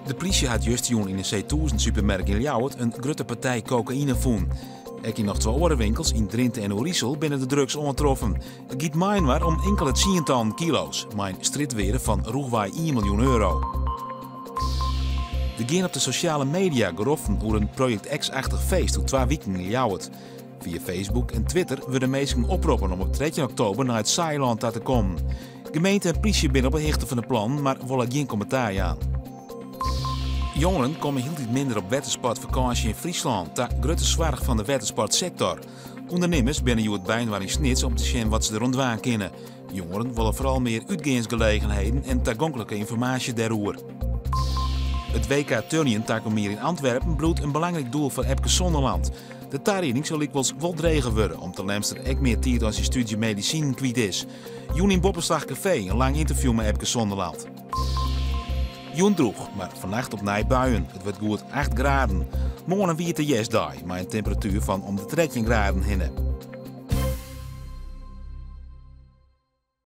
De plysje hat justerjûn yn in C tûzen supermerk yn Ljouwert in grutte partij kokaïne fûn. Ek yn noch twa oare winkels yn Drinte en Oerisel binne de drugs oantroffen. It giet meiinoar om inkele tsientallen kilo's, mei in strjitwearde fan rûchwei ien miljoen euro. Der gean op de sosjale media geroften oer in Project X-achtich feest oer twa wiken yn Ljouwert. Fia Facebook en Twitter wurde minsken oproppen om op 13 oktober nei it Saailân ta te kommen. Gemeente en plysje binne op 'e hichte fan de plannen, mar wolle gjin kommentaar jaan. Jongeren komme hieltyd minder op wettersportfakânsje yn Fryslân, ta grutte soarch fan de wettersportsektor. Undernimmers binne hjoed byinoar yn Snits om te sjen wat se deroan dwaan kinne. Jongeren wolle foaral mear útgeansgelegenheden en tagonklike ynformaasje dêroer. It WK turnjen takom jier yn Antwerpen bliuwt in belangryk doel foar Epke Zonderland. De tarieding sil lykwols wol dreger wurde om't de Lemster ek mear tiid oan syn stúdzje medisinen kwyt is. Jûn yn Boppeslach Kafee in lang ynterview mei Epke Zonderland. Jûn drûch, mar fannacht opnij buien. It wurdt goed 8 graden. Moarn in wiete hjerstdei mei in temperatuer fan om de 13 graden hinne.